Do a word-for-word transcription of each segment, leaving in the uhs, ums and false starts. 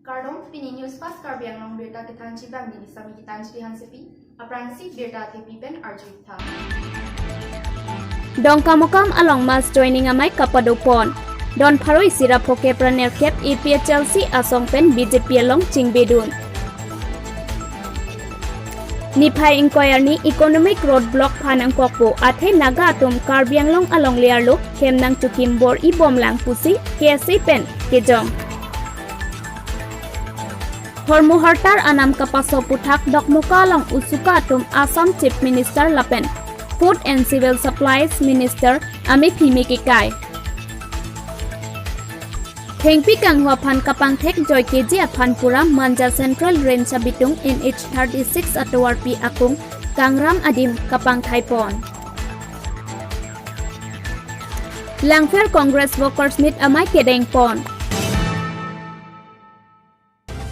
Kardom, pini News Fast Karbi Anglong birta kethanji abang neli Sami Gitanjali Hansepi, aphrangsi birta athepi pen arju-ik tha. Dongkamukam along mass joining amei kapado pon. Don pharo isi ra phokep ra nerkep A P H L C asong pen B J P along chingbedun. Niphai ingkoi arni economic road block phan nangkokpo athe Naga atum Karbi Anglong alongle arlo hem nangchokim bor-i bomlang pusi K S A pen kejong. Hormu hortar anam kapaso aputhak Dokmoka along usuka atum Assam Chief Minister lapen Food and Civil Supplies Minister amethi me kekai. Thengpi kanghu aphan kapangthek joike ji aphan pura Manja Central Range abitung N H thirty-six atovarpi akung kangram adim kapangthai pon. Langpher Congress Workers Meet amei kedeng pon.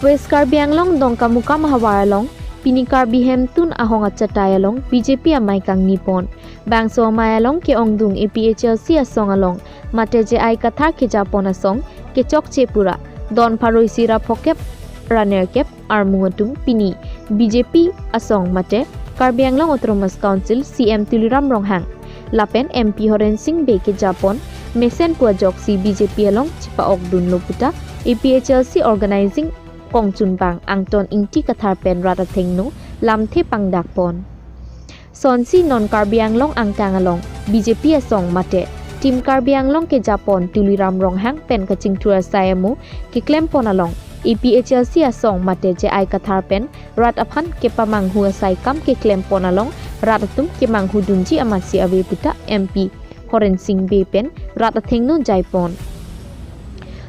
West Karbi Anglong Dongkamukam ahavar along pini Karbi Hemtun ahong achatai along B J P amei kangni pon. Bangso amei along ke-ongdung A P H L C asong along mate J I Kathar kejapon asong kechokche pura don pharo isi ra phokep ra nerkep armu atum pini B J P asong mate Karbi Anglong Autonomous Council C E M Tuliram Ronghang lapen M P Horen Sing Bey kejapon mesen pu ajoksi B J P along chipa-okdunlo puta A P H L C organizing kongchunbang Angton Ingti Kathar pen rat athengno lamthe pangdak pon. Sonsi non Karbi Anglong angkang along B J P asong mate Team Karbi Anglong kejapon Tuliram Ronghang pen kachingthur asai amo keklem pon along A P H L C asong mate J I Kathar pen rat aphan kepamanghu asai kam keklem pon along rat atum kemanghu-dunji amatsi ave puta M P Horen Sing Bey pen rat athengno jai pon.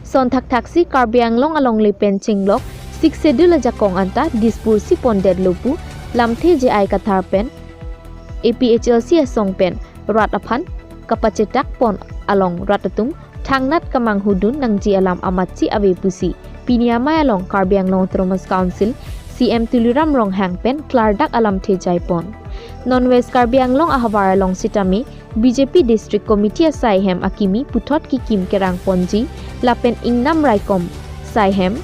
Son thakthaksi Karbi Anglong alongle pen chinglok Sixth Schedule ajakong anta Dispur si pondetlo pu lamthe J I Kathar pen A P H L C asong pen rat aphan kapachetak pon along rat atum thangnat kemanghu-dun nangji alam amatsi ave pusi pini amei along Karbi Anglong Autonomous Council C E M Tuliram Ronghang pen klardak alamthe jai pon. Non West Karbi Anglong ahavar along sitame B J P District Committee asai hem akimi puthot kekim kerang ponji lapen ingnam raikom sai hem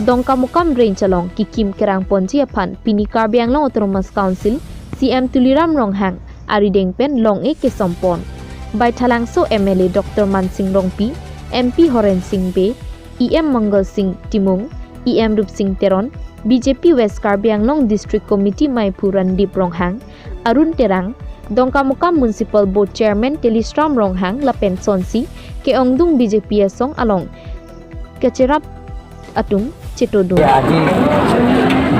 Dongkamukam Range along kekim kerang ponji aphan pini Karbi Anglong Autonomous Council C E M Tuliram Ronghang arideng pen long-e kesom pon. Baithalangso M L A Doctor Mansing Rongpi, M P Horen Sing Bey, E M Mangal Sing Timung, E M Rupsing Teron, B J P West Karbi Anglong District Committee meiphu Randip Ronghang, Arun Terang, Dongkamukam Municipal Board Chairman Telistram Ronghang lapen sonsi ke-ongdung B J P asong along kacherap atum chetodun. আজি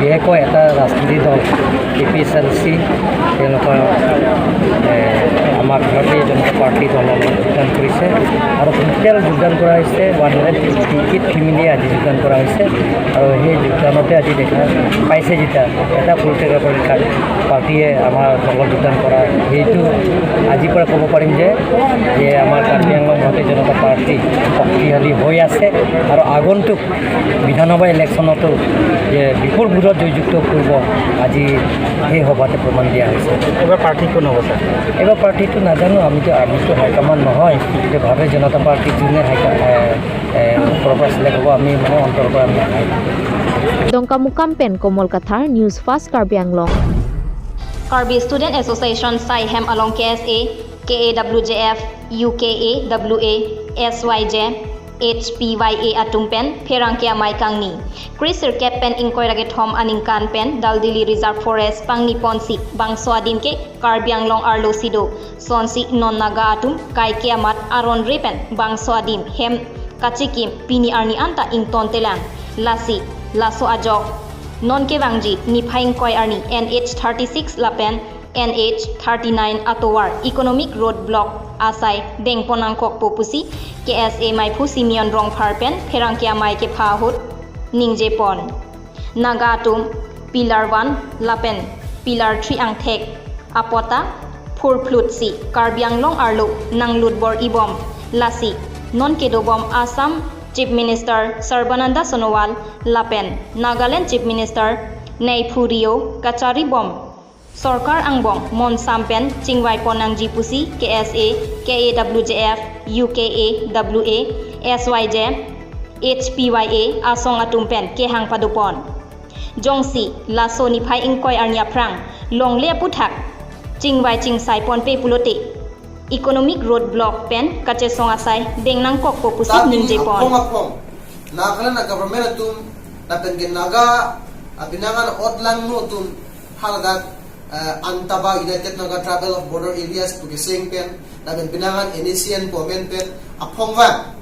বিশেষকৈ এটা ৰাজনীতি দল K P H L চি, তেওঁলোকৰ, এ, আমাৰ ভাৰতীয় জনতা পাৰ্টি দলত যোগদান কৰিছে আৰু টোটেল যোগদান কৰা হৈছে one hundred fifty eight family আজি যোগদান কৰা হৈছে। আৰু সেই যোগদানতে আজি দেখা পাইছে যেতিয়া এটা পলিটিকেল পাৰ্টি, পাৰ্টিয়ে আমাৰ দলত যোগদান কৰা, সেইটো আজিৰ পৰা ক'ব পাৰিম যে, যে আমাৰ কাৰ্বি আংলং ভাৰতীয় জনতা পাৰ্টি শক্তিশালী হৈ আছে আৰু আগন্তুক বিধানসভা ইলেকশ্যনতো যে বিপুল ভোটত জয়যুক্ত কৰিব, আজি সেই সভাতে প্ৰমাণ দিয়া হৈছে। এইবাৰ প্ৰাৰ্থী কোন হ'ব, ছাৰ? এইবাৰ প্ৰাৰ্থীটো নাজানো, আমিতো, আমিতো হাইকমাণ্ড নহয়, যে ভাৰতীয় জনতা পাৰ্টি যোনে হাইকা-, এ, এ, ওপৰৰ পৰা ছিলেক্ট হ'ব, আমি মানে অন্তৰৰ পৰা আমি high- Dongkamukam pen Komol Kathar, News Fast Karbi Anglong. Karbi Student Association sai hem along K S A, K A W J F, U K A W A, S Y J, H P Y A atum pen pherangke amei kangni. Kre sirkep pen ingkoi ra kethom aningkan pen Daldili Reserve Forest pangni ponsi bangso adim ke Karbi Anglong arlo si do. Sonsi non Naga atum kaike amat aron re pen bangso adim hem kachikim pini arni anta ingtontelang. Lasi laso ajok non kevangji niphai ingkoi arni N H thirty-six lapen N H thirty-nine atovar economic road block asai dengpon nangkokpo pusi K S A meiphu Simeon Rongphar pen pherangke amei kepha ahut ningje pon. Naga atum pillar one lapen pillar three angthek apota phurphlut si Karbi Anglong arlo nanglut bor-i bom, lasi non kedobom Assam Chief Minister Sarbananda Sonowal lapen Nagaland Chief Minister Neiphiu Rio kachari bom Sorkar angbong monsam pen chingvai pon nangji pusi K S A, K A W J F, U K A W A, S Y J, H P Y A asong atum pen kehang padopon. Jongsi laso niphai ingkoi arni aphrang longle aputhak chingvai chingsai ponpe pulote economic road block pen kachesong asai deng nangkokpo pusi ningje pon. Aphong aphong Nagaland a government atum lapen ke Naga apinangan otlangno atum haladak, eh, Antaba United Naga Tribal of Border Areas pu keseng pen lapen pinangan N A C N pu amen pen aphong vang.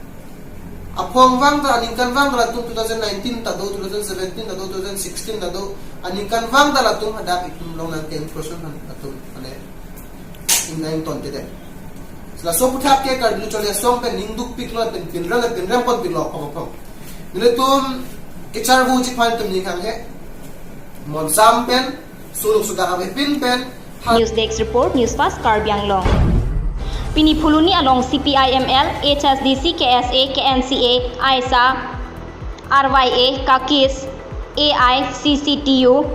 Aphong vang ta aningkan vang ta latum two thousand nineteen ta do, two thousand seventeen ta do, two thousand sixteen ta do, aningkan vang ta latum hadak itum long nang ten percent han latum mane ingnang ton te de. Laso aputhak ke Karbi Lo Charli Asong pen ningdukpiklo pen pinrem pen pinrem ponpiklo aphong aphong. Nelitum kecharvuji aphan itum ninghanghe. Monsam pen suluk sudak avepin pen ha- News Desk Report, News Fast Karbi Anglong. Pini Phuloni along C P I M L, H S D C, K S A, K N C A, AISA, R Y A, Kakis, A I C C T U,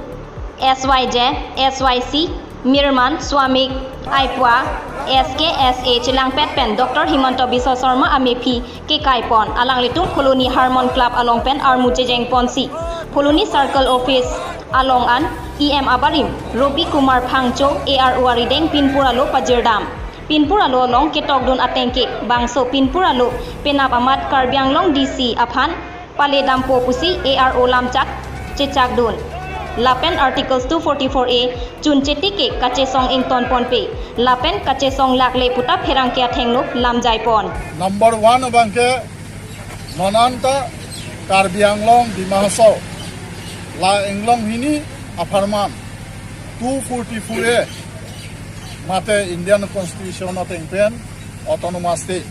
S Y J, S Y C, Mirman, Swamik, Aipua, S K S A chelangpet pen Doctor Himanta Biswa Sarma amephi kekai pon. Alanglitum Phuloni Harmon Club along pen armu chejeng ponsi Phuloni Circle Office along an E M abarim Robi Kumar Phangcho A R O arideng pinpur alo pajirdam. Pinpur alo along ketokdun ateng ke bangso pinpur alo penap amat Karbi Anglong D C aphan paledampo pusi A R O lamchak chechakdun. Lapen Articles two forty-four A chuncheti ke kachesong ington ponpe. Lapen kachesong lakle puta pherangke athengno lamjai pon. Number one abang ke non anta Karbi Anglong Dima Hasao la inglong hini apharman two forty-four A mate Indian Constitution ateng pen autonomous state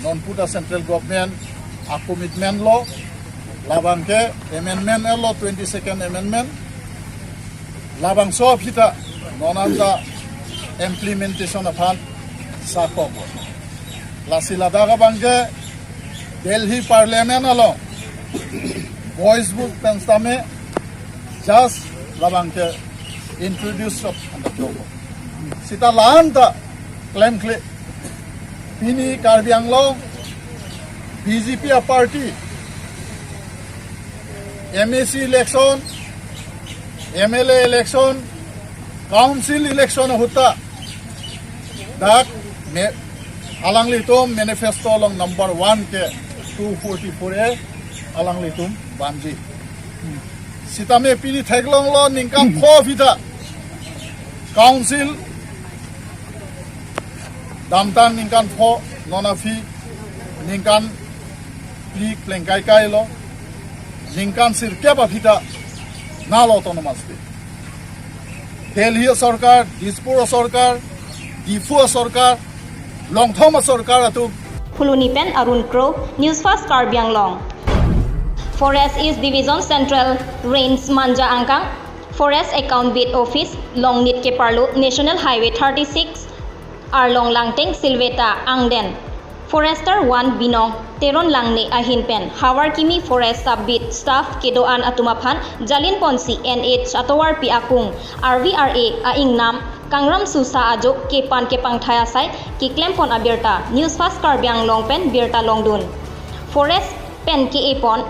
non puta central government a commitment lo, labang ke amendment lo, twenty-second amendment, labangso aphi ta non anta implementation aphan sakok. Lasi ladak abang ke Delhi Parliament along voice vote pen sitame just labang ke introduce up anda joko. Sita la anta klemkle. Pini Karbi Anglong B J P a party M A C election, M L A election, council election ahut ta dak me alanglitum manifesto along number one ke two forty-four A alanglitum vanji. Sitame pini theklonglo ningkan pho aphi ta council damtang ningkan pho, non aphi ningkan phli plengkaikailo, ningkan sirkep aphi ta nalo autonomous state. Delhi sorkar, Dispur sorkar, Diphu sorkar, Longthom sorkar atum. Phuloni pen Arun Kro, News Fast Karbi Anglong. Forest East Division Central Range Manja angkang Forest Account Beat Office longnit keparlo National Highway thirty-six arlong langteng Silveta angden Forester one Binong Teron Langne ahin pen Hawarkimi Forest Sub Beat staff kedo-an atum aphan jalin ponsi N H atovarpi akung R V R A a-ingnam kangram susa ajo kepan kepangthai asai keklem pon abirta News Fast Karbi Anglong pen birta longdun. Forest pen ke-e pon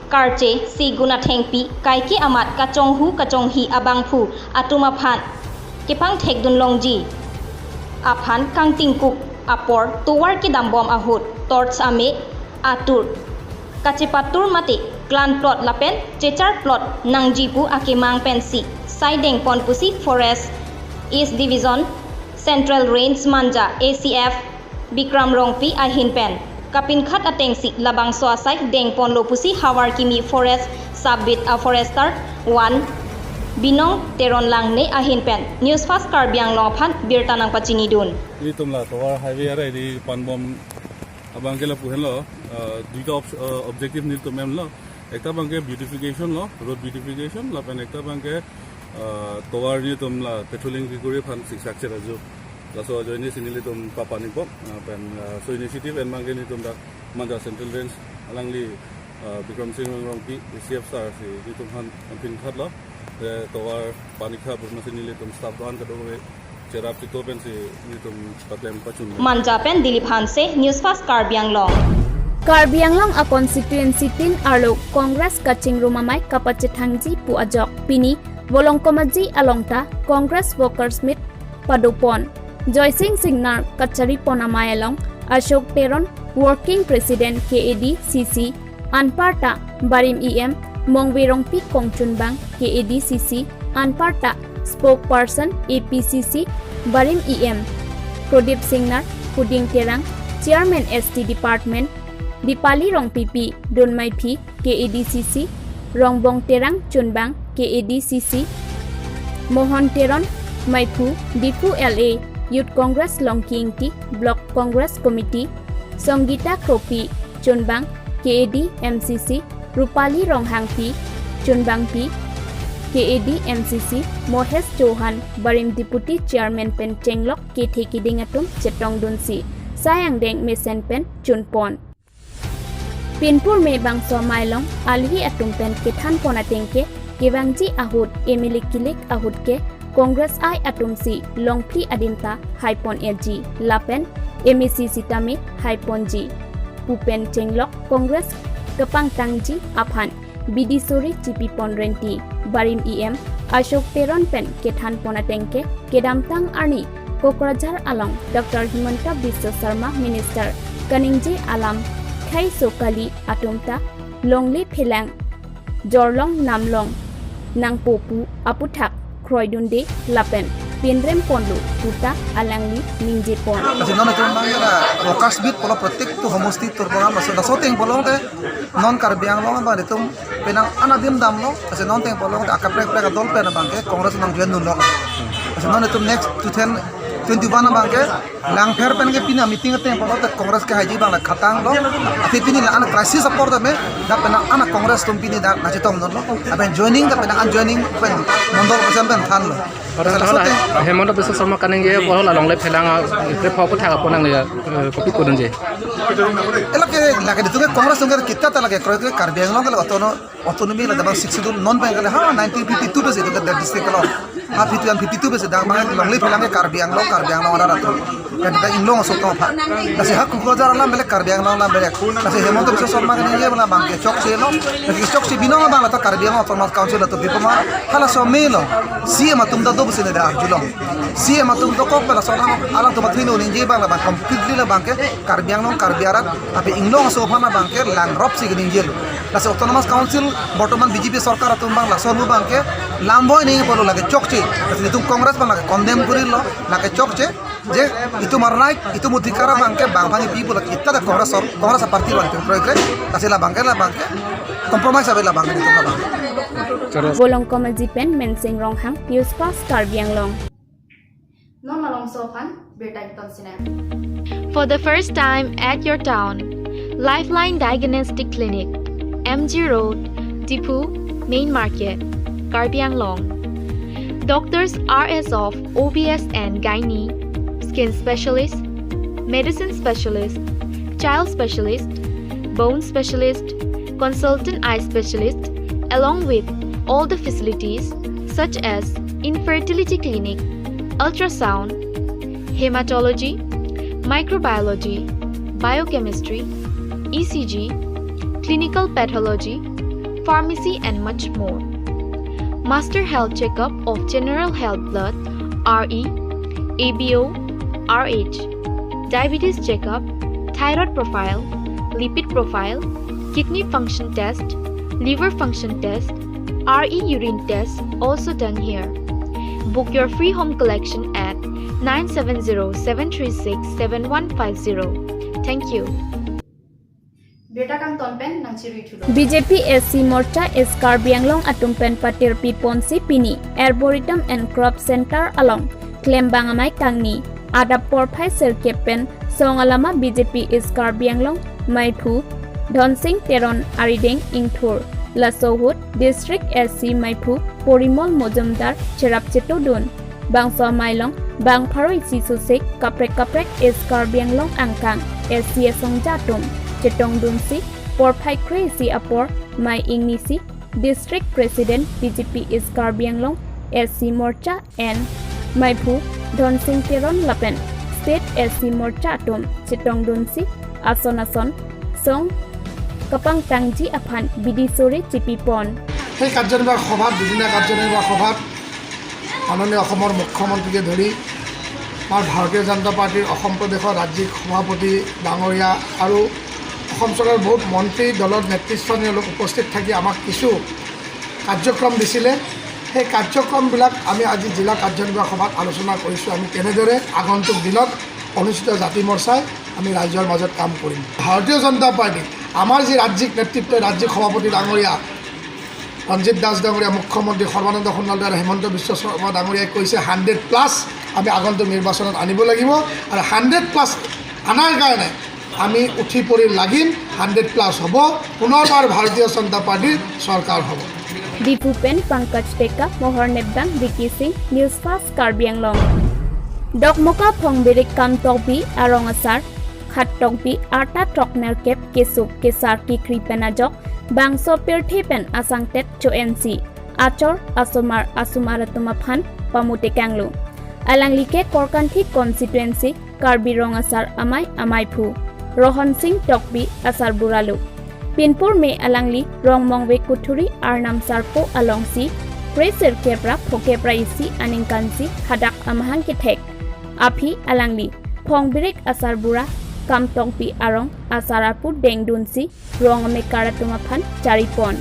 karche, segun athengpi, kaike amat kachonghu kachonghi abangphu atum aphan kepangthekdun longji aphan kangtingkuk apor tovar kedambom ahut torch ame atur kachepatur mate klanplot lapen checharplot nangji pu akemang pensi sai dengpon pusi Forest East Division Central Range Manja A C F Bikram Rongpi ahin pen kapinkhat atengsi labangso asai dengponlo pusi Hawarkimi Forest Sub Beat a Forester one Binong Teron Langne ahin pen News Fast Karbi Anglong aphan birta nangpachinidun. Nelitum la tovar highway arai di panbom abang ke lapu henlo, ah, duita ob-, ah, objective nelitum enlo. Ekta abang ke beautification lo, road beautification, lapen ekta abang ke, ah, tovar nelitum la patrolling kekuri aphan siksak cherajo. Laso ajoine si nelitum papanipok, ah, pen, ah, laso initiative en abang ke nelitum dak Manja Central Range alangli, ah, Bikram Singh Rongpi, A C F sir si nelitum aphan pinkhatlo. Eh, tovar panikha burma si nelitum staff doan kadokave cherap chito pensi nelitum paklem pachun. Manja pen Dilip Hanse, News Fast Karbi Anglong. Karbi Anglong a constituency tin arlo Congress kachingrum amei kapachethangji pu ajok pini Volongkom Aji along ta Congress Workers Meet padopon. Joysing Singnar kacharipon amei along Ashok Teron, Working President K A D C C, anparta Barim E M Mongve Rongpi kongchunbang K A D C C, anparta Spokesperson A P C C Barim E M Prodip Singnar, Huding Terang, Chairman S T Department Dipali Rongpipi, Donmaiphi K A D C C, Rongbong Terang chunbang K A D C C, Mohon Teron Maiphu, Diphu L A Youth Congress Longki Ingti, Block Congress Committee, Songita Kropi chunbang K A D M C C, Rupali Ronghangpi chunbangpi K A D M C C, Mohesh Chauhan Barim Deputy Chairman pen chenglok kethe keding atum chetongdunsi sai angdeng mesen pen chunpon. Pinpur me bangso amei along alhi atum pen kethanpon ateng ke kevangji ahut M L A kilik ahut ke Congress I atum si longphli adim ta haipon erji lapen M A C sitame haiponji pu pen chenglok Congress kepangtangji aphan bidi suri chipipon renti Barim E M Ashok Teron pen kethanpon ateng ke kedamtang arni Kokrajhar along Doctor Himanta Biswa Sarma Minister kaningje alam khaiso kali atum ta longle phelang jorlong namlong nangpo pu aputhak kroidunde lapen pinrem ponlo puta alangli ningjepon. Lasi non itum abang ke la Workers Meet pulo, protek tu homosti tur program laso laso ateng pulo ke non Karbi Anglong abang itum penang an adim damlo, lasi non ateng pulo ke akaprek prek adol pen abang ke Congress nang join dunlo. Lasi non itum next two thousand twenty-one abang ke Langpher pen ke pini meeting ateng pulo te Congress ke haiji abang la khatanglo. Ati pini la an crisis apor tame dak penang an Congress atum pini dak nangchetongdunlo. Lapen joining dak penang an joining pen mondol president pen thanlo. Orang Salah tahu lah, satu Himanta Biswa Sarma kaningje pulo la longle phelang a, report ko thak apo nangli, eh, kopi kodunje. Elake lake itum ke Congress atum ke kita ta lake kroikre Karbi Anglong ke la autono-, autonomy la dabang Sixth Schedule non abang ke la ha nineteen fifty-two pensi itum ke district ke lo. Ha fifty-one fifty-two pensi dak abang longle phelang ke Karbi Anglong, Karbi Anglong arat atum. Kan ta Inglong aso tong aphan. Lasi ha Kokrajhar alam belek, Karbi Anglong alam belek. Lasi Himanta Biswa Sarma kaningje abang ke chokche lo. Lake chokche binong abang la ta Karbi Anglong Autonomous Council atum pipo ma. Halaso amei lo. C M atum ta do pusi neli arjulong. C M atum dokok pen laso alam alangtum athino ningje abang la abang completely la abang ke Karbi Anglong Karbi arat api Inglong aso aphan abang ke langrop si keningjelo. Lasi Autonomous Council bortoman B J P sorkar atum abang laso nu abang ke lamboi ningje pulo lake chokche. Lasi itum Congress abang lake condemn kurilo, lake chokche. Je itum a-right, itum odhikar abang ke bang bang ipi pulo kita dak Congress sor-, Congress party abang itum kroikre. Lasi la abang ke la abang ke compromise ave la abang ke itum la abang. Volongkom Aji pen Mensing Ronghang, News Fast Karbi Anglong. Non malomso aphan birta ington sinem. For the first time at your town, Lifeline Diagnostic Clinic, M G Road, Diphu, Main Market, Karbi Anglong. Doctors are as of O B S and Gynae, Skin Specialist, Medicine Specialist, Child Specialist, Bone Specialist, Consultant Eye Specialist, along with all the facilities such as Infertility Clinic, Ultrasound, Hematology, Microbiology, Biochemistry, E C G, Clinical Pathology, Pharmacy and much more. Master Health Checkup of General Health Blood, R E, A B O, R H, Diabetes Checkup, Thyroid Profile, Lipid Profile, Kidney Function Test, Liver Function Test, R E Urine Test also done here. Book your free home collection at nine seven zero seven three six seven one five zero. Thank you. Birta kangton pen nangchirui thulo. B J P S C Morcha East Karbi Anglong atum pen patirpiponsi pini Arboretum and Crop Center along klembang amei kangni adap porphai sirkep pen song alama B J P East Karbi Anglong maiphu Dhonsing Teron arideng ingthur. Laso ahut District S C maiphu Porimol Mojumdar cherap chetodun. Bangso amei along bang pharo isi susek kaprek kaprek East Karbi Anglong angkang S C asongja atum chetongdunsi porphai kre-isi apor mei ingnisi District President B J P East Karbi Anglong S C Morcha and Maiphu Dhonsing Teron lapen State S C Morcha atum chetongdunsi ason ason song kapangtangji aphan bidi suri chipipon. সেই কাৰ্যনিৰ্বাহক সভাত দুদিনীয়া কাৰ্যনিৰ্বাহক সভাত মাননীয় অসমৰ মুখ্যমন্ত্ৰীকে ধৰি আমাৰ ভাৰতীয় জনতা পাৰ্টীৰ অসম প্ৰদেশৰ ৰাজ্যিক সভাপতি ডাঙৰীয়া আৰু অসম চৰকাৰৰ বহুত মন্ত্ৰী দলৰ নেতৃস্থানীয় লোক উপস্থিত থাকি আমাক কিছু কাৰ্যক্ৰম দিছিলে। সেই কাৰ্যক্ৰমবিলাক আমি আজি জিলা কাৰ্যনিৰ্বাহক সভাত আলোচনা কৰিছোঁ, আমি কেনেদৰে আগন্তুক দিনত অনুষ্ঠিত জাতি মৰ্চাই আমি ৰাইজৰ মাজত কাম কৰিম। ভাৰতীয় জনতা পাৰ্টী আমাৰ যি ৰাজ্যিক নেতৃত্ব, ৰাজ্যিক সভাপতি ডাঙৰীয়া ৰঞ্জিত দাস ডাঙৰীয়া, মুখ্যমন্ত্ৰী সৰ্বানন্দ সোণোৱাল ডাঙৰীয়া, হিমন্ত বিশ্ব শৰ্মা ডাঙৰীয়াই কৈছে হাণ্ড্ৰেড প্লাছ আমি আগন্তুক নিৰ্বাচনত আনিব লাগিব আৰু হাণ্ড্ৰেড প্লাছ অনাৰ কাৰণে আমি উঠি পৰি লাগিম। হাণ্ড্ৰেড প্লাছ হ'ব, পুনৰবাৰ ভাৰতীয় জনতা পাৰ্টীৰ চৰকাৰ হ'ব। Diphu pen Pankaj Deka, Mohor Nepdang, Vicky Singh, News Fast Karbi Anglong. Dokmoka Phongbirik Kamtokbi arong asar Khattokbi arta throknerkep kesuk kesar kekri pen ajok bangso pirthe pen asangtet cho-ensi achor asomar asomar atum aphan pamutekanglo. Alangli ke Korkanthi constituency Karbi Rong Asar Amei Ameiphu Rohon Singh Tokbi asarbura lo. Pinpur me alangli Rongmongve Kuthuri Arnam Sarpo alongsi kre sirkep ra phokep ra isi aningkansi hadak amahang kethek aphi alangli Phongbirik asarbura Kamtokbi arong asar apu dengdunsi rong amekar atum aphan charipon.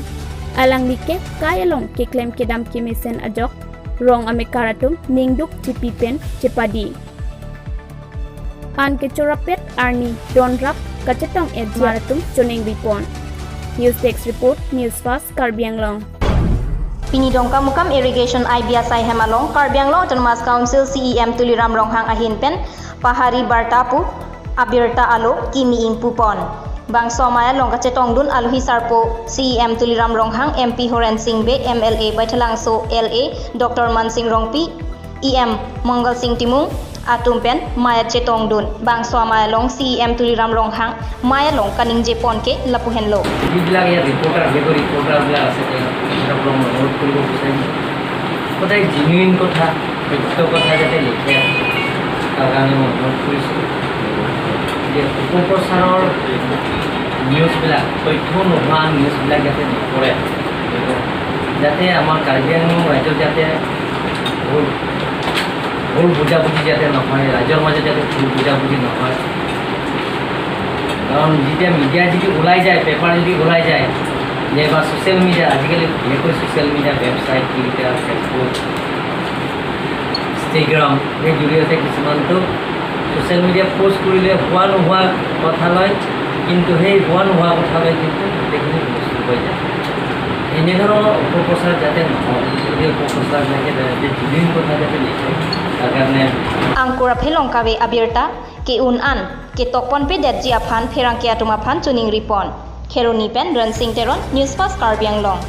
Alangli ke kai along keklem kedam kemesen ajok rong amekar atum ningduk chipi pen chepadi. An kechorapet arni donrap kachetong-etji atum choningripon. News Desk Report, News Fast, Karbi Anglong. Pini Dongkamukam Irrigation I B S I hem along Karbi Anglong Autonomous Council C E M Tuliram Ronghang ahin pen Pahari Barta pu abirta alo kimi ingpupon. Bangso amei along kachetongdun alohi sarpo C E M Tuliram Ronghang, M P Horen Sing Bey, M L A Baithalangso L A Doctor Mansing Rongpi, E M Mangal Singh Timung atum pen mei chetongdun. Bangso amei along C E M Tuliram Ronghang mei along kaningjepon ke lapu henlo. যিবিলাক ইয়াত ৰিপৰ্টাৰ, যিবোৰ ৰিপৰ্টাৰবিলাক আছে, তেওঁলোকক মই অনুৰোধ কৰিব বিচাৰিম, সদায় জেনুইন কথা, সত্য কথা যাতে লিখে, তাৰ কাৰণে মই অনুৰোধ কৰিছোঁ যে অপপ্ৰচাৰৰ নিউজবিলাক, তথ্য নোহোৱা নিউজবিলাক যাতে নকৰে, যাতে আমাৰ কাৰ্বি আংলং ৰাইজক যাতে ভুল ভুল বুজাবুজি যাতে নহয়, ৰাইজৰ মাজত যাতে ভুল বুজাবুজি নহয়। কাৰণ যেতিয়া মিডিয়া যদি ওলাই যায়, পেপাৰ যদি ওলাই যায়, যে বা ছ'চিয়েল মিডিয়া, আজিকালি বিশেষকৈ social media, website, Twitter, Facebook, Instagram, সেই জৰিয়তে কিছুমানতো ছ'চিয়েল মিডিয়াত পোষ্ট কৰিলে হোৱা নোহোৱা কথা লয়, কিন্তু সেই হোৱা নোহোৱা কথা লৈ কিন্তু গোটেইখিনি বস্তু হৈ যায়। এনেধৰণৰ অপপ্ৰচাৰ যাতে নহয়, যদি অপপ্ৰচাৰ লাগে, যাতে জেনুইন কথা যাতে লিখে, তাৰ কাৰণে Angkur aphelong kave abirta ke-un an ketokponpedetji aphan pherangke atum aphan choningripon. Kheroni pen Rensing Teron, News Fast Karbi Anglong.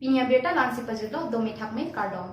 Pini abirta la-ansi pajutlo, dome thakme, kardom.